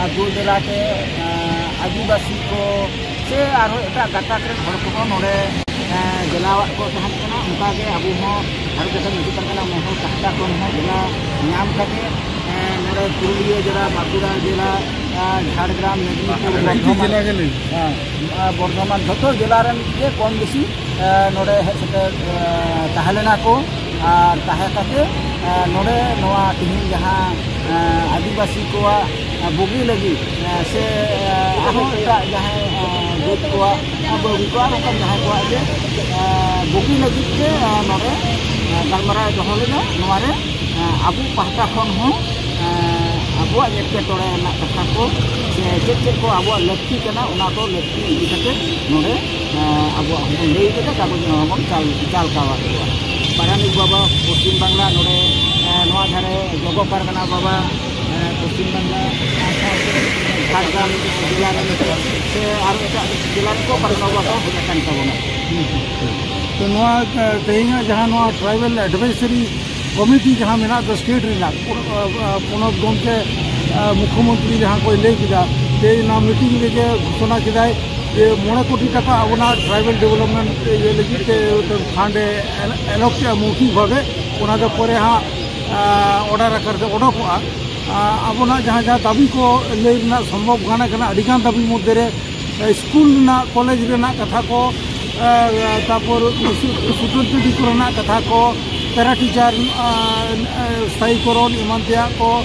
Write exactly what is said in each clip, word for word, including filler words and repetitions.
ᱟᱨ ᱫᱩᱞ ᱫᱮᱞᱟ ᱛᱮ, ᱮᱸ, ᱟᱹᱫᱤᱵᱟᱹᱥᱤ ᱠᱚ ᱥᱮ ᱟᱨᱦᱚᱸ ᱮᱴᱟᱜ ᱜᱟᱛᱟᱠ ᱨᱮᱱ ᱦᱚᱲ ᱠᱚᱦᱚᱸ ᱱᱚᱰᱮ, ᱮᱸ, ᱫᱮᱞᱟᱣᱟᱜ ᱠᱚ ᱛᱟᱦᱮᱱ ᱠᱟᱱᱟ᱾ ᱚᱱᱠᱟ ᱜᱮ ᱟᱵᱚ ᱦᱚᱸ ᱵᱷᱟᱨᱚᱛ ᱫᱤᱥᱚᱢ ᱢᱟᱹᱡᱷᱤ ᱯᱟᱨᱜᱟᱱᱟ ᱢᱚᱦᱚᱞ ᱯᱟᱦᱴᱟ ᱠᱷᱚᱱ ᱦᱚᱸ ᱫᱮᱞᱟ ᱧᱟᱢ ᱠᱟᱛᱮ, ᱮᱸ, ᱱᱚᱰᱮ ᱯᱩᱨᱩᱞᱤᱭᱟᱹ ᱡᱮᱞᱟ, ᱵᱟᱸᱠᱩᱲᱟ ᱡᱮᱞᱟ, ᱮᱸ, ᱡᱷᱟᱲᱜᱨᱟᱢ, ᱢᱮᱫᱤᱱᱤᱯᱩᱨ, ᱵᱚᱨᱫᱷᱚᱢᱟᱱ, ᱦᱮᱸ, ᱟᱨ ᱵᱚᱨᱫᱷᱚᱢᱟᱱ ᱡᱷᱚᱛᱚ ᱡᱮᱞᱟ ᱨᱮᱱ ᱜᱮ ᱠᱚᱢ ᱵᱮᱥᱤ, ᱮᱸ, ᱱᱚᱰᱮ ᱦᱮᱡ ᱥᱮᱴᱮᱨ, ᱮᱸ, ᱛᱟᱦᱮᱸ ᱞᱮᱱᱟ ᱠᱚ᱾ ᱟᱨ ᱛᱟᱦᱮᱸ ᱠᱟᱛᱮ, ᱮᱸ, ᱱᱚᱰᱮ ᱱᱚᱣᱟ ᱛᱤᱦᱤᱧ ᱡᱟᱦᱟᱸ, ᱮᱸ, ᱟᱹᱫᱤᱵᱟᱹᱥᱤ ᱠᱚᱣᱟᱜ, ᱮᱸ, ᱵᱩᱜᱤ ᱞᱟᱹᱜᱤᱫ, ᱮᱸ, ᱥᱮ, ᱮᱸ, ᱟᱨᱦᱚᱸ ᱮᱴᱟᱜ ᱡᱟᱦᱟᱸᱭ, ᱮᱸ, ᱡᱟᱹᱛ ᱠᱚᱣᱟᱜ, ᱮᱸ, ᱵᱟᱹᱵᱩ ᱠᱚᱣᱟᱜ, ᱚᱱᱠᱟᱱ ᱡᱟᱦᱟᱸᱭ ᱠᱚᱣᱟᱜ ᱜᱮ, ᱮᱸ, ᱵᱩᱜᱤ ᱞᱟᱹᱜᱤᱫ ᱛᱮ, ᱮᱸ, ᱱᱚᱰᱮ, ᱮᱸ, ᱜᱟᱞᱢᱟᱨᱟᱣ ᱫᱚᱦᱚ ᱞᱮᱫᱟ᱾ ᱱᱚᱣᱟ ᱨᱮ, ᱮᱸ, ᱟᱵᱚ ᱯᱟᱦᱴᱟ ᱠᱷᱚᱱ ᱦᱚᱸ, ᱮᱸ, ᱟᱵᱚᱣᱟᱜ ᱮᱴᱠᱮᱴᱚᱬᱮ ᱨᱮᱱᱟᱜ ᱠᱟᱛᱷᱟ ᱠᱚ ᱥᱮ ᱪᱮᱫ ᱪᱮᱫ ᱠᱚ ᱟᱵᱚᱣᱟᱜ ᱞᱟᱹᱠᱛᱤ ᱠᱟᱱᱟ, ᱚᱱᱟ ᱠᱚ ᱞᱟᱹᱠᱛᱤ ᱤᱫᱤ ᱠᱟᱛᱮ ᱱᱚᱰᱮ, ᱮᱸ, ᱟᱵᱚᱣᱟᱜ ᱦᱚᱸᱵᱚᱱ ᱞᱟᱹᱭ ᱠᱟᱫᱟ, ᱠᱟᱜᱚᱡᱽ ᱱᱟᱢᱟ ᱵᱚᱱ ᱪᱟᱞ, ᱪᱟᱞ ᱠᱟᱣᱟᱫ ᱠᱚᱣᱟ᱾ ᱯᱟᱨᱟᱱᱤᱠ ᱵᱟᱵᱟ ᱯᱚᱥᱪᱤᱢ ᱵᱟᱝᱞᱟ ᱱᱚᱰᱮ, ᱮᱸ, ᱱᱚᱣᱟ ᱫᱷᱟᱨᱮ ᱡᱚᱜᱚ ᱯᱟᱨᱜᱟᱱᱟ ᱵᱟᱵᱟ, ᱮᱸ, ᱯᱚᱥᱪᱤᱢ ᱵᱟᱝᱞᱟ, ᱥᱟᱶᱛᱮ ᱡᱷᱟᱲᱜᱨᱟᱢ ᱡᱮᱞᱟ ᱨᱮᱱ ᱥᱮ ᱟᱨ ᱮᱴᱟᱜ ᱡᱮᱞᱟ ᱨᱮᱱ ᱠᱚ ᱯᱟᱨᱜᱟᱱᱟ ᱵᱟᱵᱟ ᱠᱚ ᱦᱮᱡ ᱟᱠᱟᱱ ᱛᱟᱵᱚᱱᱟ᱾ ᱛᱚ ᱱᱚᱣᱟ, ᱮᱸ, ᱛᱮᱦᱮᱧᱟᱜ ᱡᱟᱦᱟᱸ ᱱᱚᱣᱟ ᱴᱨᱟᱭᱵᱮᱞ ᱮᱰᱵᱷᱟᱭᱥᱟᱨᱤ ᱠᱚᱢᱤᱴᱤ ᱡᱟᱦᱟᱸ ᱢᱮᱱᱟᱜ ᱫᱚ ᱥᱴᱮᱴ ᱨᱮᱱᱟᱜ, ᱯᱚ-, ᱯᱚᱱᱚᱛ ᱜᱚᱢᱠᱮ, ᱟᱸ, ᱢᱩᱠᱷᱭᱚᱢᱚᱱᱛᱨᱤ ᱡᱟᱦᱟᱸ ᱠᱚᱭ ᱞᱟᱹᱭ ᱠᱮᱫᱟ, ᱡᱮ ᱱᱚᱣᱟ ᱢᱤᱴᱤᱝ ᱨᱮᱜᱮ ᱜᱷᱳᱥᱚᱱᱟ ᱠᱮᱫᱟᱭ ᱡᱮ ᱢᱚᱬᱮ ᱠᱳᱴᱤ ᱴᱟᱠᱟ ᱟᱵᱚᱱᱟᱜ ᱴᱨᱟᱭᱵᱮᱞ ᱰᱮᱵᱷᱞᱚᱯᱢᱮᱱᱴ ᱤᱭᱟᱹ ᱞᱟᱹᱜᱤᱫ ᱛᱮ ᱯᱷᱟᱱᱰ ᱮ ᱮᱞᱚᱴ ᱠᱮᱫᱟ ᱢᱳᱣᱠᱷᱤᱠ ᱵᱷᱟᱵᱮ, ᱚᱱᱟ ᱫᱚ ᱯᱚᱨᱮ ᱦᱟᱸᱜ, ᱟᱸ, ᱚᱰᱟᱨ ᱟᱠᱟᱨ ᱛᱮ ᱚᱰᱚᱠᱚᱜᱼᱟ᱾ ᱟᱸ, ᱟᱵᱚᱱᱟᱜ ᱡᱟᱦᱟᱸ ᱡᱟᱦᱟᱸ ᱫᱟᱹᱵᱤ ᱠᱚ ᱞᱟᱹᱭ ᱨᱮᱱᱟᱜ ᱥᱚᱢᱵᱷᱚᱵ ᱜᱟᱱ ᱠᱟᱱᱟ, ᱟᱹᱰᱤᱜᱟᱱ ᱫᱟᱹᱵᱤ ᱢᱚᱫᱽᱫᱷᱮ ᱨᱮ ᱥᱠᱩᱞ ᱨᱮᱱᱟᱜ, ᱠᱚᱞᱮᱡᱽ ᱨᱮᱱᱟᱜ ᱠᱟᱛᱷᱟ ᱠᱚ, ᱮ, ᱛᱟᱨᱯᱚᱨ ᱥᱩ-, ᱥᱩᱫᱷᱟᱹᱨ ᱡᱩᱫᱤ ᱠᱚᱨᱮᱱᱟᱜ ᱠᱟᱛᱷᱟ ᱠᱚ, ᱯᱮᱨᱟ ᱴᱤᱪᱟᱨ, ᱮ, ᱮ, ᱥᱛᱷᱟᱭᱤᱠᱚᱨᱚᱱ ᱮᱢᱟᱱ ᱛᱮᱭᱟᱜ ᱠᱚ,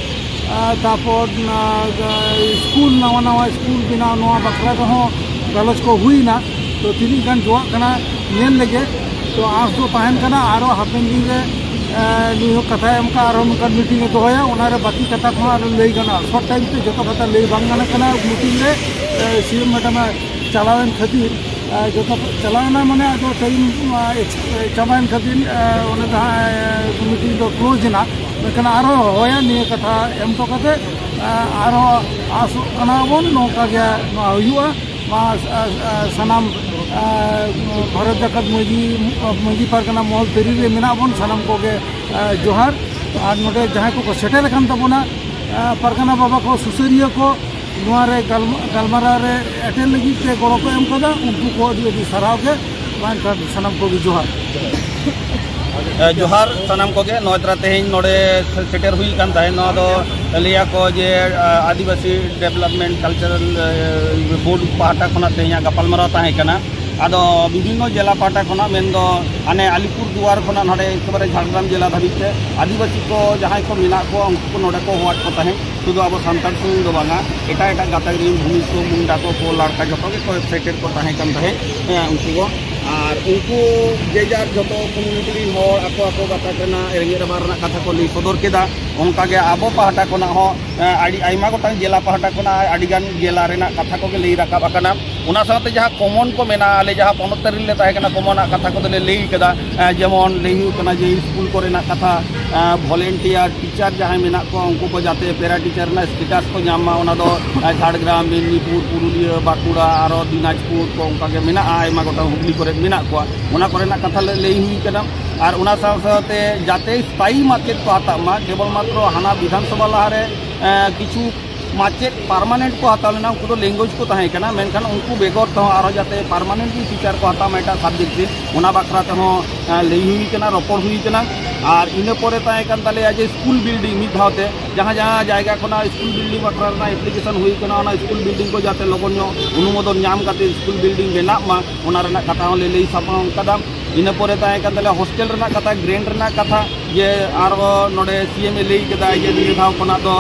ᱮ, ᱛᱟᱨᱯᱚᱨ, ᱮ, ᱥᱠᱩᱞ, ᱱᱟᱣᱟ ᱱᱟᱣᱟ ᱥᱠᱩᱞ ᱵᱮᱱᱟᱣ, ᱱᱚᱣᱟ ᱵᱟᱠᱷᱨᱟ ᱨᱮᱦᱚᱸ ᱜᱟᱞᱚᱪ ᱠᱚ ᱦᱩᱭᱱᱟ᱾ ᱛᱚ ᱛᱤᱱᱟᱹᱜ ᱜᱟᱱ ᱡᱚᱣᱟᱜ ᱠᱟᱱᱟ ᱧᱮᱞ ᱞᱮᱜᱮ᱾ ᱛᱚ ᱟᱸᱥ ᱫᱚ ᱛᱟᱦᱮᱱ ᱠᱟᱱᱟ ᱟᱨᱚ ᱦᱟᱯᱮᱱ ᱫᱤᱱ ᱨᱮ, ᱮ, ᱱᱩᱭ ᱦᱚᱸ ᱠᱟᱛᱷᱟᱭ ᱮᱢ ᱠᱟᱜ, ᱟᱨᱚ ᱱᱚᱝᱠᱟᱱ ᱢᱤᱴᱤᱝ ᱮ ᱫᱚᱦᱚᱭᱟ, ᱚᱱᱟᱨᱮ ᱵᱟᱹᱠᱤ ᱠᱟᱛᱷᱟ ᱠᱚᱦᱚᱸ ᱟᱨᱚ ᱞᱟᱹᱭ ᱜᱟᱱᱚᱜᱼᱟ᱾ ᱥᱚᱨᱴ ᱴᱟᱭᱤᱢ ᱛᱮ ᱡᱚᱛᱚ ᱠᱟᱛᱷᱟ ᱞᱟᱹᱭ ᱵᱟᱝ ᱜᱟᱱᱚᱜ ᱠᱟᱱᱟ ᱢᱤᱴᱤᱝ ᱨᱮ, ᱮ, ᱥᱤ ᱮᱢ ᱢᱮᱰᱟᱢ ᱮ ᱪᱟᱞᱟᱣᱮᱱ ᱠᱷᱟᱹᱛᱤᱨ, ᱮ, ᱡᱚᱛᱚ ᱪᱟᱞᱟᱣᱮᱱᱟ, ᱢᱟᱱᱮ ᱟᱫᱚ ᱴᱟᱭᱤᱢ, ᱮ, ᱮᱠᱥ-, ᱮ, ᱪᱟᱵᱟᱭᱮᱱ ᱠᱷᱟᱹᱛᱤᱨ, ᱮ, ᱚᱱᱮ ᱡᱟᱦᱟᱸ, ᱮ, ᱢᱤᱴᱤᱝ ᱫᱚ ᱠᱞᱳᱡᱽ ᱮᱱᱟ, ᱢᱮᱱᱠᱷᱟᱱ ᱟᱨᱦᱚᱸ ᱦᱚᱦᱚᱭᱟ ᱱᱤᱭᱟᱹ ᱠᱟᱛᱷᱟ ᱮᱢ ᱦᱚᱴᱚ ᱠᱟᱛᱮ, ᱮ, ᱟᱨᱦᱚᱸ ᱟᱥᱚᱜ ᱠᱟᱱᱟ ᱵᱚᱱ ᱱᱚᱝᱠᱟ ᱜᱮ ᱱᱚᱣᱟ ᱦᱩᱭᱩᱜᱼᱟ᱾ ᱱᱚᱣᱟ, ᱮ, ᱮ, ᱥᱟᱱᱟᱢ, ᱮ, ᱵᱷᱟᱨᱚᱛ ᱡᱟᱠᱟᱛ ᱢᱟᱹᱡᱷᱤ, ᱢᱟᱹᱡᱷᱤ ᱯᱟᱨᱜᱟᱱᱟ ᱢᱚᱦᱚᱞ ᱛᱟᱹᱨᱤ ᱨᱮ ᱢᱮᱱᱟᱜ ᱵᱚᱱ ᱥᱟᱱᱟᱢ ᱠᱚᱜᱮ, ᱮ, ᱡᱚᱦᱟᱨ᱾ ᱟᱨ ᱱᱚᱰᱮ ᱡᱟᱦᱟᱸᱭ ᱠᱚᱠᱚ ᱥᱮᱴᱮᱨ ᱟᱠᱟᱱ ᱛᱟᱵᱚᱱᱟ, ᱯᱟᱨᱜᱟᱱᱟ ᱵᱟᱵᱟ ᱠᱚ, ᱥᱩᱥᱟᱹᱨᱤᱭᱟᱹ ᱠᱚ, ᱱᱚᱣᱟ ᱨᱮ ᱜᱟᱞᱢᱟ-, ᱜᱟᱞᱢᱟᱨᱟᱣ ᱨᱮ ᱮᱴᱮᱱ ᱞᱟᱹᱜᱤᱫ ᱛᱮ ᱜᱚᱲᱚ ᱠᱚ ᱮᱢ ᱠᱟᱫᱟ, ᱩᱱᱠᱩ ᱠᱚ ᱟᱹᱰᱤ ᱟᱹᱰᱤ ᱥᱟᱨᱦᱟᱣ ᱜᱮ᱾ ᱢᱟ ᱮᱱᱠᱷᱟᱱ ᱥᱟᱱᱟᱢ ᱠᱚᱜᱮ ᱡᱚᱦᱟᱨ᱾ ᱡᱚᱦᱟᱨ ᱥᱟᱱᱟᱢ ᱠᱚᱜᱮ᱾ ᱱᱚᱣᱟ ᱛᱟᱨᱟ ᱛᱮᱦᱮᱧ ᱱᱚᱰᱮ ᱥᱮᱴᱮᱨ ᱦᱩᱭ ᱟᱠᱟᱱ ᱛᱟᱦᱮᱸᱫ᱾ ᱱᱚᱣᱟ ᱫᱚ ᱞᱟᱹᱭᱟᱠᱚ ᱡᱮ ᱟᱹᱫᱤᱵᱟᱹᱥᱤ ᱰᱮᱵᱷᱞᱚᱯᱢᱮᱱᱴ ᱠᱟᱞᱪᱟᱨᱟᱞ ᱵᱳᱨᱰ ᱯᱟᱦᱴᱟ ᱠᱷᱚᱱᱟᱜ ᱛᱮᱦᱮᱧᱟᱜ ᱜᱟᱯᱟᱞᱢᱟᱨᱟᱣ ᱛᱟᱦᱮᱸ ᱠᱟᱱᱟ᱾ ᱟᱫᱚ ᱵᱤᱵᱷᱤᱱᱱᱚ ᱡᱮᱞᱟ ᱯᱟᱦᱴᱟ ᱠᱷᱚᱱᱟᱜ, ᱢᱮᱱᱫᱚ ᱦᱟᱱᱮ ᱟᱞᱤᱯᱩᱨ ᱫᱩᱣᱟᱨ ᱠᱷᱚᱱᱟᱜ ᱱᱚᱰᱮ ᱮᱠᱮᱵᱟᱨᱮ ᱡᱷᱟᱲᱜᱨᱟᱢ ᱡᱮᱞᱟ ᱫᱷᱟᱹᱵᱤᱡ ᱛᱮ ᱟᱹᱫᱤᱵᱟᱹᱥᱤ ᱠᱚ ᱡᱟᱦᱟᱸᱭ ᱠᱚ ᱢᱮᱱᱟᱜ ᱠᱚᱣᱟ, ᱩᱱᱠᱩ ᱠᱚ ᱱᱚᱰᱮ ᱠᱚ ᱦᱚᱦᱚᱣᱟᱫ ᱠᱚ ᱛᱟᱦᱮᱸᱫ᱾ ᱥᱩᱫᱷᱩ ᱟᱵᱚ ᱥᱟᱱᱛᱟᱲ ᱥᱩᱢᱩᱝ ᱫᱚ ᱵᱟᱝᱟ, ᱮᱴᱟᱜ ᱮᱴᱟᱜ ᱜᱟᱛᱟᱠ ᱨᱮᱱ ᱵᱷᱩᱢᱤᱡᱽ ᱠᱚ, ᱢᱩᱱᱰᱟ ᱠᱚ, ᱠᱚ ᱞᱟᱲᱠᱟ, ᱡᱚᱛᱚ ᱜᱮᱠᱚ ᱮᱠᱥᱟᱭᱴᱮᱰ ᱠᱚ ᱛᱟᱦᱮᱸ ᱠᱟᱱ ᱛᱟᱦᱮᱸᱫ᱾ ᱦᱮᱸ, ᱩᱱᱠᱩ ᱠᱚ ᱟᱨ ᱩᱱᱠᱩ ᱡᱮ ᱡᱟᱨ ᱡᱚᱛᱚ ᱠᱚᱢᱤᱭᱩᱱᱤᱴᱤ ᱨᱮᱱ ᱦᱚᱲ ᱟᱠᱚ ᱟᱠᱚ ᱜᱟᱛᱟᱠ ᱨᱮᱱᱟᱜ ᱨᱮᱸᱜᱮᱡ ᱨᱟᱵᱟᱝ ᱨᱮᱱᱟᱜ ᱠᱟᱛᱷᱟ ᱠᱚ ᱞᱟᱹᱭ ᱥᱚᱫᱚᱨ ᱠᱮᱫᱟ᱾ ᱚᱱᱠᱟᱜᱮ ᱟᱵᱚ ᱯᱟᱦᱴᱟ ᱠᱷᱚᱱᱟᱜ ᱦᱚᱸ ᱟᱹᱰᱤ ᱟᱭᱢᱟ ᱜᱚᱴᱟᱝ ᱡᱮᱞᱟ ᱯᱟᱦᱴᱟ ᱠᱷᱚᱱᱟᱜ ᱟᱹᱰᱤᱜᱟᱱ ᱡᱮᱞᱟ ᱨᱮᱱᱟᱜ ᱠᱟᱛᱷᱟ ᱠᱚᱜᱮ ᱞᱟᱹᱭ ᱨᱟᱠᱟᱵ ᱟᱠᱟᱱᱟ᱾ ᱚᱱᱟ ᱥᱟᱶᱛᱮ ᱡᱟᱦᱟᱸ ᱠᱚᱢᱚᱱ ᱠᱚ ᱢᱮᱱᱟᱜᱼᱟ, ᱟᱞᱮ ᱡᱟᱦᱟᱸ ᱯᱚᱱᱚᱛ ᱨᱮᱞᱮ ᱛᱟᱦᱮᱸ ᱠᱟᱱᱟ, ᱠᱚᱢᱚᱱᱟᱜ ᱠᱟᱛᱷᱟ ᱠᱚᱫᱚᱞᱮ ᱞᱟᱹᱭ ᱠᱟᱫᱟ᱾ ᱡᱮᱢᱚᱱ ᱞᱟᱹᱭ ᱦᱩᱭᱩᱜ ᱠᱟᱱᱟ ᱡᱮ ᱥᱠᱩᱞ ᱠᱚᱨᱮᱱᱟᱜ ᱠᱟᱛᱷᱟ, ᱵᱷᱚᱞᱮᱱᱴᱤᱭᱟᱨ ᱴᱤᱪᱟᱨ ᱡᱟᱦᱟᱸᱭ ᱢᱮᱱᱟᱜ ᱠᱚᱣᱟ, ᱩᱱᱠᱩ ᱠᱚ ᱡᱟᱛᱮ ᱯᱮᱨᱟ ᱴᱤᱪᱟᱨ ᱨᱮᱱᱟᱜ ᱥᱴᱮᱴᱟᱥ ᱠᱚ ᱧᱟᱢ ᱢᱟ᱾ ᱚᱱᱟ ᱫᱚ ᱡᱷᱟᱲᱜᱨᱟᱢ, ᱢᱮᱫᱽᱱᱤᱯᱩᱨ, ᱯᱩᱨᱩᱞᱤᱭᱟᱹ, ᱵᱟᱸᱠᱩᱲᱟ, ᱟᱨᱚ ᱫᱤᱱᱟᱡᱽᱯᱩᱨ ᱠᱚ ᱚᱱᱠᱟᱜᱮ ᱢᱮᱱᱟᱜᱼᱟ, ᱟᱭᱢᱟ ᱜᱚᱴᱟᱝ ᱦᱩᱜᱽᱞᱤ ᱠᱚᱨᱮ ᱢᱮᱱᱟᱜ ᱠᱚᱣᱟ᱾ ᱚᱱᱟ ᱠᱚᱨᱮᱱᱟᱜ ᱠᱟᱛᱷᱟ ᱞᱮ ᱞᱟᱹᱭ ᱦᱩᱭ ᱠᱟᱱᱟ᱾ ᱟᱨ ᱚᱱᱟ ᱥᱟᱶ ᱥᱟᱶᱛᱮ ᱡᱟᱛᱮ ᱥᱛᱷᱟᱭᱤ ᱢᱟᱪᱮᱫ ᱠᱚ ᱦᱟᱛᱟᱜ ᱢᱟ, ᱠᱮᱵᱚᱞ ᱢᱟᱛᱨᱚ ᱦᱟᱱᱟ ᱵᱤᱫᱷᱟᱱ ᱥᱚᱵᱷᱟ ᱞᱟᱦᱟᱨᱮ ᱠᱤᱪᱷᱩ ᱢᱟᱪᱮᱫ ᱯᱟᱨᱢᱟᱱᱮᱱᱴ ᱠᱚ ᱦᱟᱛᱟᱣ ᱞᱮᱱᱟ, ᱩᱱᱠᱩ ᱫᱚ ᱞᱮᱝᱜᱩᱭᱮᱡᱽ ᱠᱚ ᱛᱟᱦᱮᱸ ᱠᱟᱱᱟ, ᱢᱮᱱᱠᱷᱟᱱ ᱩᱱᱠᱩ ᱵᱮᱜᱚᱨ ᱛᱮᱦᱚᱸ ᱟᱨᱦᱚᱸ ᱡᱟᱛᱮ ᱯᱟᱨᱢᱟᱱᱮᱱᱴᱞᱤ ᱴᱤᱪᱟᱨ ᱠᱚ ᱦᱟᱛᱟᱣ ᱢᱟ ᱮᱴᱟᱜ ᱥᱟᱵᱡᱮᱠᱴ ᱨᱮ, ᱚᱱᱟ ᱵᱟᱠᱷᱨᱟ ᱛᱮᱦᱚᱸ ᱞᱟᱹᱭ ᱦᱩᱭ ᱠᱟᱱᱟ, ᱨᱚᱯᱚᱲ ᱦᱩᱭ ᱠᱟᱱᱟ᱾ ᱟᱨ ᱤᱱᱟᱹ ᱯᱚᱨᱮ ᱛᱟᱦᱮᱸ ᱠᱟᱱ ᱛᱟᱞᱮᱭᱟ ᱡᱮ ᱥᱠᱩᱞ ᱵᱤᱞᱰᱤᱝ ᱢᱤᱫ ᱫᱷᱟᱣ ᱛᱮ ᱡᱟᱦᱟᱸ ᱡᱟᱦᱟᱸ ᱡᱟᱭᱜᱟ ᱠᱷᱚᱱᱟᱜ ᱥᱠᱩᱞ ᱵᱤᱞᱰᱤᱝ ᱵᱟᱠᱷᱨᱟ ᱨᱮᱱᱟᱜ ᱮᱯᱞᱤᱠᱮᱥᱚᱱ ᱦᱩᱭ ᱠᱟᱱᱟ, ᱚᱱᱟ ᱥᱠᱩᱞ ᱵᱤᱞᱰᱤᱝ ᱠᱚ ᱡᱟᱛᱮ ᱞᱚᱜᱚᱱ ᱧᱚᱜ ᱚᱱᱩᱢᱳᱫᱚᱱ ᱧᱟᱢ ᱠᱟᱛᱮ ᱥᱠᱩᱞ ᱵᱤᱞᱰᱤᱝ ᱵᱮᱱᱟᱜ ᱢᱟ, ᱚᱱᱟ ᱨᱮᱱᱟᱜ ᱠᱟᱛᱷᱟ ᱦᱚᱸᱞᱮ ᱞᱟᱹᱭ ᱥᱟᱢᱟᱝ ᱠᱟᱫᱟ᱾ ᱤᱱᱟᱹ ᱯᱚᱨᱮ ᱛᱟᱦᱮᱸ ᱠᱟᱱ ᱛᱟᱞᱮᱭᱟ ᱦᱳᱥᱴᱮᱞ ᱨᱮᱱᱟᱜ ᱠᱟᱛᱷᱟ, ᱜᱨᱮᱱᱴ ᱨᱮᱱᱟᱜ ᱠᱟᱛᱷᱟ, ᱡᱮ ᱟᱨᱦᱚᱸ ᱱᱚᱰᱮ ᱥᱤ ᱮᱢ ᱮ ᱞᱟᱹᱭ ᱠᱮᱫᱟ ᱡᱮ ᱱᱤᱭᱟᱹ ᱫᱷᱟᱣ ᱠᱷᱚᱱᱟᱜ ᱫᱚ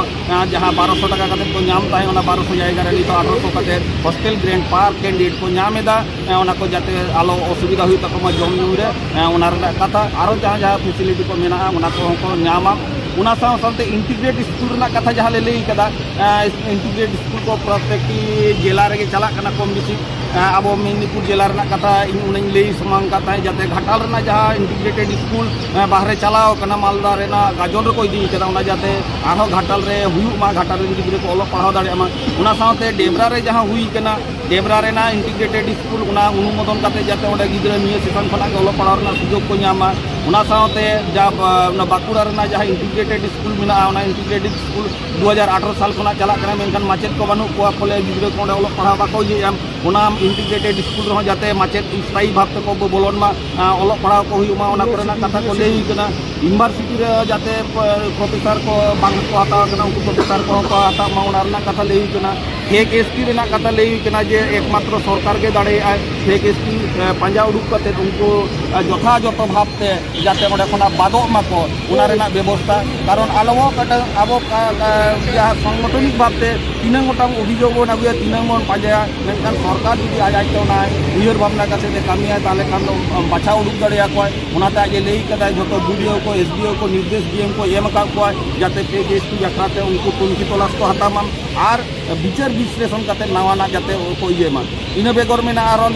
ᱡᱟᱦᱟᱸ ᱵᱟᱨᱚᱥᱚ ᱴᱟᱠᱟ ᱠᱟᱛᱮ ᱠᱚ ᱧᱟᱢ ᱛᱟᱦᱮᱸ, ᱚᱱᱟ ᱵᱟᱨᱚᱥᱚ ᱡᱟᱭᱜᱟ ᱨᱮ ᱱᱤᱛᱚᱜ ᱟᱴᱷᱨᱚᱥᱚ ᱠᱟᱛᱮ ᱦᱳᱥᱴᱮᱞ ᱜᱨᱮᱱᱴ ᱯᱟᱨ ᱠᱮᱱᱰᱤᱰᱮᱴ ᱠᱚ ᱧᱟᱢ ᱮᱫᱟ᱾ ᱚᱱᱟ ᱠᱚ ᱡᱟᱛᱮ ᱟᱞᱚ ᱚᱥᱩᱵᱤᱫᱷᱟ ᱦᱩᱭᱩᱜ ᱛᱟᱠᱚ ᱢᱟ ᱡᱚᱢ ᱧᱩ ᱨᱮ, ᱚᱱᱟ ᱨᱮᱱᱟᱜ ᱠᱟᱛᱷᱟ, ᱟᱨᱦᱚᱸ ᱡᱟᱦᱟᱸ ᱡᱟᱦᱟᱸ ᱯᱷᱮᱥᱤᱞᱤᱴᱤ ᱠᱚ ᱢᱮᱱᱟᱜᱼᱟ, ᱚᱱᱟ ᱠᱚᱦᱚᱸ ᱠᱚ ᱧᱟᱢᱟ᱾ ᱚᱱᱟ ᱥᱟᱶ ᱥᱟᱶᱛᱮ ᱤᱱᱴᱤᱜᱨᱮᱴ ᱥᱠᱩᱞ ᱨᱮᱱᱟᱜ ᱠᱟᱛᱷᱟ ᱡᱟᱦᱟᱸ ᱞᱮ ᱞᱟᱹᱭ ᱠᱟᱫᱟ, ᱤᱱᱴᱤᱜᱨᱮᱴ ᱥᱠᱩᱞ ᱠᱚ ᱯᱨᱚᱛᱮᱠᱴᱤ ᱡᱮᱞᱟ ᱨᱮᱜᱮ ᱪᱟᱞᱟᱜ ᱠᱟᱱᱟ ᱠᱚᱢ ᱵᱮᱥᱤ᱾ ᱟᱵᱚ ᱢᱮᱫᱽᱱᱤᱯᱩᱨ ᱡᱮᱞᱟ ᱨᱮᱱᱟᱜ ᱠᱟᱛᱷᱟ ᱤᱧ ᱚᱱᱟᱧ ᱞᱟᱹᱭ ᱥᱟᱢᱟᱝ ᱠᱟᱫ ᱛᱟᱦᱮᱸᱫ, ᱡᱟᱛᱮ ᱜᱷᱟᱴᱟᱞ ᱨᱮᱱᱟᱜ ᱡᱟᱦᱟᱸ ᱤᱱᱴᱤᱜᱨᱮᱴᱮᱰ ᱥᱠᱩᱞ ᱵᱟᱦᱨᱮ ᱪᱟᱞᱟᱣ ᱠᱟᱱᱟ, ᱢᱟᱞᱫᱟ ᱨᱮᱱᱟᱜ ᱜᱟᱡᱚᱞ ᱨᱮᱠᱚ ᱤᱫᱤ ᱠᱟᱫᱟ, ᱚᱱᱟ ᱡᱟᱛᱮ ᱟᱨᱦᱚᱸ ᱜᱷᱟᱴᱟᱞ ᱨᱮ ᱦᱩᱭᱩᱜ ᱢᱟ, ᱜᱷᱟᱴᱟᱞ ᱨᱮᱱ ᱜᱤᱫᱽᱨᱟᱹ ᱠᱚ ᱚᱞᱚᱜ ᱯᱟᱲᱦᱟᱣ ᱫᱟᱲᱮᱭᱟᱜ ᱢᱟ᱾ ᱚᱱᱟ ᱥᱟᱶᱛᱮ ᱰᱮᱵᱽᱨᱟ ᱨᱮ ᱡᱟᱦᱟᱸ ᱦᱩᱭ ᱠᱟᱱᱟ, ᱰᱮᱵᱽᱨᱟ ᱨᱮᱱᱟᱜ ᱤᱱᱴᱤᱜᱨᱮᱴᱮᱰ ᱥᱠᱩᱞ, ᱚᱱᱟ ᱚᱱᱩᱢᱳᱫᱚᱱ ᱠᱟᱛᱮ ᱡᱟᱛᱮ ᱚᱸᱰᱮ ᱜᱤᱫᱽᱨᱟᱹ ᱱᱤᱭᱟᱹ ᱥᱮᱥᱚᱱ ᱠᱷᱚᱱᱟᱜ ᱜᱮ ᱚᱞᱚᱜ ᱯᱟᱲᱦᱟᱣ ᱨᱮᱱᱟᱜ ᱥᱩᱡᱳᱜᱽ ᱠᱚ ᱧᱟᱢᱟ᱾ ᱚᱱᱟ ᱥᱟᱶᱛᱮ ᱡᱟ, ᱚᱱᱟ ᱵᱟᱸᱠᱩᱲᱟ ᱨᱮᱱᱟᱜ ᱡᱟᱦᱟᱸ ᱤᱱᱴᱤᱜᱨᱮᱴᱮᱰ ᱥᱠᱩᱞ ᱢᱮᱱᱟᱜᱼᱟ, ᱚᱱᱟ ᱤᱱᱴᱤᱜᱨᱮᱴᱮᱰ ᱥᱠᱩᱞ ᱫᱩ ᱦᱟᱡᱟᱨ ᱟᱴᱷᱨᱚ ᱥᱟᱞ ᱠᱷᱚᱱᱟᱜ ᱪᱟᱞᱟᱜ ᱠᱟᱱᱟ, ᱢᱮᱱᱠᱷᱟᱱ ᱢᱟᱪᱮᱫ ᱠᱚ ᱵᱟᱹᱱᱩᱜ ᱠᱚᱣᱟ, ᱯᱷᱚᱞᱮ ᱜᱤᱫᱽᱨᱟᱹ ᱠᱚ ᱚᱸᱰᱮ ᱚᱞᱚᱜ ᱯᱟᱲᱦᱟᱣ ᱵᱟᱠᱚ ᱤᱭᱟᱹᱭᱮᱫᱼᱟ᱾ ᱚᱱᱟ ᱤᱱᱴᱤᱜᱨᱮᱴᱮᱰ ᱥᱠᱩᱞ ᱨᱮᱦᱚᱸ ᱡᱟᱛᱮ ᱢᱟᱪᱮᱫ ᱥᱛᱷᱟᱭᱤ ᱵᱷᱟᱵᱽ ᱛᱮᱠᱚ ᱵᱚᱞᱚᱱ ᱢᱟ, ᱟᱸ, ᱚᱞᱚᱜ ᱯᱟᱲᱦᱟᱣ ᱠᱚ ᱦᱩᱭᱩᱜ ᱢᱟ, ᱚᱱᱟ ᱠᱚᱨᱮᱱᱟᱜ ᱠᱟᱛᱷᱟ ᱠᱚ ᱞᱟᱹᱭ ᱦᱩᱭ ᱠᱟᱱᱟ᱾ ᱤᱭᱩᱱᱤᱵᱷᱟᱨᱥᱤᱴᱤ ᱨᱮ ᱡᱟᱛᱮ ᱯᱨᱚ-, ᱯᱨᱚᱯᱷᱮᱥᱟᱨ ᱠᱚ ᱵᱟᱝ ᱠᱚ ᱦᱟᱛᱟᱣ ᱠᱟᱱᱟ, ᱩᱱᱠᱩ ᱯᱨᱚᱯᱷᱮᱥᱟᱨ ᱠᱚᱦᱚᱸ ᱠᱚ ᱦᱟᱛᱟᱣ ᱢᱟ, ᱚᱱᱟ ᱨᱮᱱᱟᱜ ᱠᱟᱛᱷᱟ ᱞᱟᱹᱭ ᱦᱩᱭ ᱠᱟᱱᱟ᱾ ᱯᱷᱮᱠ ᱮᱥ ᱴᱤ ᱨᱮᱱᱟᱜ ᱠᱟᱛᱷᱟ ᱞᱟᱹᱭ ᱦᱩᱭ ᱠᱟᱱᱟ ᱡᱮ ᱮᱠᱢᱟᱛᱨᱚ ᱥᱚᱨᱠᱟᱨ ᱜᱮ ᱫᱟᱲᱮᱭᱟᱜᱼᱟᱭ ᱯᱷᱮᱠ ᱮᱥ ᱴᱤ, ᱮ, ᱯᱟᱸᱡᱟ ᱩᱰᱩᱠ ᱠᱟᱛᱮ ᱩᱱᱠᱩ, ᱮ, ᱡᱚᱛᱷᱟᱡᱚᱛᱚ ᱵᱷᱟᱵᱽ ᱛᱮ ᱡᱟᱛᱮ ᱚᱸᱰᱮ ᱠᱷᱚᱱᱟᱜ ᱵᱟᱫᱚᱜ ᱢᱟᱠᱚ, ᱚᱱᱟ ᱨᱮᱱᱟᱜ ᱵᱮᱵᱚᱥᱛᱷᱟ᱾ ᱠᱟᱨᱚᱱ ᱟᱞᱚ ᱢᱤᱫᱴᱟᱝ ᱟᱵᱚ ᱠᱟ-, ᱠᱟ-, ᱡᱟᱦᱟᱸ ᱥᱚᱝᱜᱚᱴᱷᱚᱱᱤᱠ ᱵᱷᱟᱵᱽ ᱛᱮ ᱛᱤᱱᱟᱹᱝ ᱜᱚᱴᱟᱝ ᱚᱵᱷᱤᱡᱳᱜᱽ ᱵᱚᱱ ᱟᱹᱜᱩᱭᱟ, ᱛᱤᱱᱟᱹᱝ ᱵᱚᱱ ᱯᱟᱸᱡᱟᱭᱟ, ᱢᱮᱱᱠᱷᱟᱱ ᱥᱚᱨᱠᱟᱨ ᱡᱩᱫᱤ ᱟᱡ ᱟᱡᱛᱮ ᱚᱱᱟ ᱩᱭᱦᱟᱹᱨ ᱵᱷᱟᱵᱽᱱᱟ ᱠᱟᱛᱮ ᱮ ᱠᱟᱹᱢᱤᱭᱟ, ᱛᱟᱦᱚᱞᱮ ᱠᱷᱟᱱ ᱫᱚ ᱵᱟᱪᱷᱟᱣ ᱩᱰᱩᱠ ᱫᱟᱲᱮᱭᱟᱠᱚᱣᱟᱭ᱾ ᱚᱱᱟᱛᱮ ᱟᱡ ᱮ ᱞᱟᱹᱭ ᱠᱟᱫᱟᱭ, ᱡᱷᱚᱛᱚ ᱵᱤ ᱰᱤ ᱳ ᱠᱚ, ᱮᱥ ᱰᱤ ᱳ ᱠᱚ ᱱᱤᱨᱫᱮᱥ ᱰᱤ ᱮᱢ ᱠᱚ ᱮᱢ ᱟᱠᱟᱫ ᱠᱚᱣᱟ, ᱡᱟᱛᱮ ᱯᱷᱮᱠ ᱮᱥ ᱴᱤ ᱵᱟᱠᱷᱨᱟ ᱛᱮ ᱩᱱᱠᱩ ᱛᱩᱱᱠᱷᱤ ᱛᱚᱞᱟᱥ ᱠᱚ ᱦᱟᱛᱟᱣ ᱢᱟ ᱟᱨ ᱵᱤᱪᱟᱹᱨ ᱵᱤᱥᱞᱮᱥᱚᱱ ᱠᱟᱛᱮ ᱱᱟᱣᱟᱱᱟᱜ ᱡᱟᱛᱮ ᱠᱚ ᱤᱭᱟᱹ ᱢᱟ᱾ ᱤᱱᱟᱹ ᱵᱮᱜᱚᱨ ᱢᱮᱱᱟᱜᱼᱟ ᱟᱨᱚ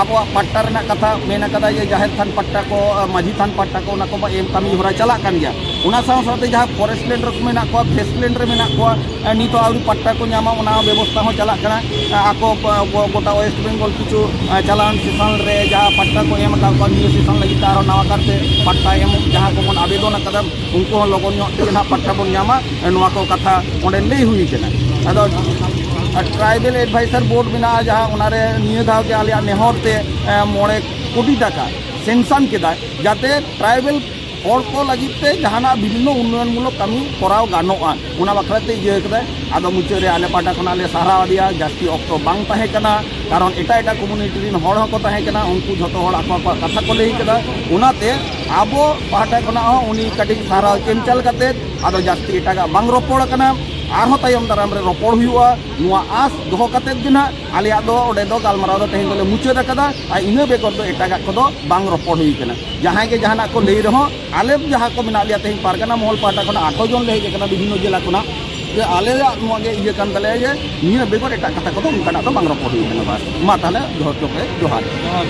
ᱟᱵᱚᱣᱟᱜ ᱯᱟᱴᱴᱟ ᱨᱮᱱᱟᱜ ᱠᱟᱛᱷᱟ ᱢᱮᱱ ᱟᱠᱟᱫᱟ ᱡᱮ ᱡᱟᱦᱮᱨ ᱛᱷᱟᱱ ᱯᱟᱴᱴᱟ ᱠᱚ, ᱢᱟᱹᱡᱷᱤ ᱛᱷᱟᱱ ᱯᱟᱴᱴᱟ ᱠᱚ, ᱚᱱᱟ ᱠᱚ ᱢᱟ ᱮᱢ ᱠᱟᱹᱢᱤ ᱦᱚᱨᱟ ᱪᱟᱞᱟᱜ ᱠᱟᱱ ᱜᱮᱭᱟ᱾ ᱚᱱᱟ ᱥᱟᱶ ᱥᱟᱶᱛᱮ ᱡᱟᱦᱟᱸ ᱯᱷᱚᱨᱮᱥᱴ ᱞᱮᱱᱰ ᱨᱮ ᱢᱮᱱᱟᱜ ᱠᱚᱣᱟ, ᱯᱷᱮᱥ ᱞᱮᱱᱰ ᱨᱮ ᱢᱮᱱᱟᱜ ᱠᱚᱣᱟ, ᱮ, ᱱᱤᱛ ᱦᱚᱸ ᱟᱹᱣᱨᱤ ᱯᱟᱴᱴᱟ ᱠᱚ ᱧᱟᱢᱟ, ᱚᱱᱟ ᱵᱮᱵᱚᱥᱛᱷᱟ ᱦᱚᱸ ᱪᱟᱞᱟᱜ ᱠᱟᱱᱟ᱾ ᱮ, ᱟᱠᱚ ᱜᱚ-, ᱜᱚᱴᱟ ᱳᱭᱮᱥᱴ ᱵᱮᱝᱜᱚᱞ ᱠᱤᱪᱷᱩ, ᱮ, ᱪᱟᱞᱟᱣᱮᱱ ᱥᱮᱥᱚᱱ ᱨᱮ ᱡᱟᱦᱟᱸ ᱯᱟᱴᱴᱟ ᱠᱚ ᱮᱢ ᱟᱠᱟᱫ ᱠᱚᱣᱟ, ᱱᱤᱭᱟᱹ ᱥᱮᱥᱚᱱ ᱞᱟᱹᱜᱤᱫ ᱛᱮ ᱟᱨᱦᱚᱸ ᱱᱟᱣᱟ ᱠᱟᱨᱛᱮ ᱯᱟᱴᱴᱟ ᱮᱢ ᱡᱟᱦᱟᱸ ᱠᱚᱵᱚᱱ ᱟᱵᱮᱫᱚᱱ ᱟᱠᱟᱫᱟ, ᱩᱱᱠᱩ ᱦᱚᱸ ᱞᱚᱜᱚᱱ ᱧᱚᱜ ᱛᱮᱜᱮ ᱱᱟᱦᱟᱜ ᱯᱟᱴᱴᱟ ᱵᱚᱱ ᱧᱟᱢᱟ, ᱮ, ᱱᱚᱣᱟ ᱠᱚ ᱠᱟᱛᱷᱟ ᱚᱸᱰᱮ ᱞᱟᱹᱭ ᱦᱩᱭ ᱠᱟᱱᱟ᱾ ᱟᱫᱚ, ᱟᱨ ᱴᱨᱟᱭᱵᱮᱞ ᱮᱰᱵᱷᱟᱭᱥᱟᱨ ᱵᱳᱨᱰ ᱢᱮᱱᱟᱜᱼᱟ, ᱡᱟᱦᱟᱸ ᱚᱱᱟᱨᱮ ᱱᱤᱭᱟᱹ ᱫᱷᱟᱣ ᱜᱮ ᱟᱞᱮᱭᱟᱜ ᱱᱮᱦᱚᱨ ᱛᱮ, ᱮ, ᱢᱚᱬᱮ ᱠᱳᱴᱤ ᱴᱟᱠᱟ ᱥᱮᱱᱥᱟᱱ ᱠᱮᱫᱟᱭ, ᱡᱟᱛᱮ ᱴᱨᱟᱭᱵᱮᱞ ᱦᱚᱲ ᱠᱚ ᱞᱟᱹᱜᱤᱫ ᱛᱮ ᱡᱟᱦᱟᱱᱟᱜ ᱵᱤᱵᱷᱤᱱᱱᱚ ᱩᱱᱱᱚᱭᱚᱱ ᱢᱩᱞᱚᱠ ᱠᱟᱹᱢᱤ ᱠᱚᱨᱟᱣ ᱜᱟᱱᱚᱜᱼᱟ, ᱚᱱᱟ ᱵᱟᱠᱷᱨᱟ ᱛᱮ ᱤᱭᱟᱹ ᱠᱟᱫᱟᱭ᱾ ᱟᱫᱚ ᱢᱩᱪᱟᱹᱫ ᱨᱮ ᱟᱞᱮ ᱯᱟᱦᱴᱟ ᱠᱷᱚᱱᱟᱜ ᱞᱮ ᱥᱟᱨᱦᱟᱣ ᱟᱫᱮᱭᱟ, ᱡᱟᱹᱥᱛᱤ ᱚᱠᱛᱚ ᱵᱟᱝ ᱛᱟᱦᱮᱸ ᱠᱟᱱᱟ, ᱠᱟᱨᱚᱱ ᱮᱴᱟᱜ ᱮᱴᱟᱜ ᱠᱚᱢᱩᱱᱤᱴᱤ ᱨᱮᱱ ᱦᱚᱲ ᱦᱚᱸᱠᱚ ᱛᱟᱦᱮᱸ ᱠᱟᱱᱟ, ᱩᱱᱠᱩ ᱡᱷᱚᱛᱚ ᱦᱚᱲ ᱟᱠᱚ ᱟᱠᱚᱣᱟᱜ ᱠᱟᱛᱷᱟ ᱠᱚ ᱞᱟᱹᱭ ᱠᱮᱫᱟ᱾ ᱚᱱᱟᱛᱮ ᱟᱵᱚ ᱯᱟᱦᱴᱟ ᱠᱷᱚᱱᱟᱜ ᱦᱚᱸ ᱩᱱᱤ ᱠᱟᱹᱴᱤᱡ ᱥᱟᱨᱦᱟᱣ ᱮᱢ ᱪᱟᱞ ᱠᱟᱛᱮ ᱟᱫᱚ ᱡᱟᱹᱥᱛᱤ ᱮᱴᱟᱜᱟᱜ ᱵᱟᱝ ᱨᱚᱯᱚᱲ ᱟᱠᱟᱱᱟ᱾ ᱟᱨᱦᱚᱸ ᱛᱟᱭᱚᱢ ᱫᱟᱨᱟᱢ ᱨᱮ ᱨᱚᱯᱚᱲ ᱦᱩᱭᱩᱜᱼᱟ, ᱱᱚᱣᱟ ᱟᱸᱥ ᱫᱚᱦᱚ ᱠᱟᱛᱮ ᱜᱮ ᱱᱟᱦᱟᱜ ᱟᱞᱮᱭᱟᱜ ᱫᱚ ᱚᱸᱰᱮ ᱫᱚ ᱜᱟᱞᱢᱟᱨᱟᱣ ᱫᱚ ᱛᱮᱦᱮᱧ ᱫᱚᱞᱮ ᱢᱩᱪᱟᱹᱫ ᱟᱠᱟᱫᱟ᱾ ᱟᱨ ᱤᱱᱟᱹ ᱵᱮᱜᱚᱨ ᱫᱚ ᱮᱴᱟᱜᱟᱜ ᱠᱚᱫᱚ ᱵᱟᱝ ᱨᱚᱯᱚᱲ ᱦᱩᱭ ᱟᱠᱟᱱᱟ᱾ ᱡᱟᱦᱟᱸᱭ ᱜᱮ ᱡᱟᱦᱟᱱᱟᱜ ᱠᱚ ᱞᱟᱹᱭ ᱨᱮᱦᱚᱸ, ᱟᱞᱮ ᱡᱟᱦᱟᱸ ᱠᱚ ᱢᱮᱱᱟᱜ ᱞᱮᱭᱟ ᱛᱮᱦᱮᱧ ᱯᱟᱨᱜᱟᱱᱟ ᱢᱚᱦᱚᱞ ᱯᱟᱦᱴᱟ ᱠᱷᱚᱱᱟᱜ ᱟᱴᱷᱨᱚ ᱡᱚᱱ ᱞᱮ ᱦᱮᱡ ᱟᱠᱟᱱᱟ ᱵᱤᱵᱷᱤᱱᱱᱚ ᱡᱮᱞᱟ ᱠᱷᱚᱱᱟᱜ, ᱡᱮ ᱟᱞᱮᱭᱟᱜ ᱱᱚᱣᱟ ᱜᱮ ᱤᱭᱟᱹ ᱠᱟᱱ ᱛᱟᱞᱮᱭᱟ ᱡᱮ ᱱᱤᱭᱟᱹ ᱵᱮᱜᱚᱨ ᱮᱴᱟᱜ ᱠᱟᱛᱷᱟ ᱠᱚᱫᱚ ᱚᱱᱠᱟᱱᱟᱜ ᱫᱚ ᱵᱟᱝ ᱨᱚᱯᱚᱲ ᱦᱩᱭ ᱟᱠᱟᱱᱟ᱾ ᱵᱟᱥ, ᱢᱟ ᱛᱟᱦᱚᱞᱮ ᱡᱚᱦᱟᱨ, ᱡᱚᱦᱟᱨ᱾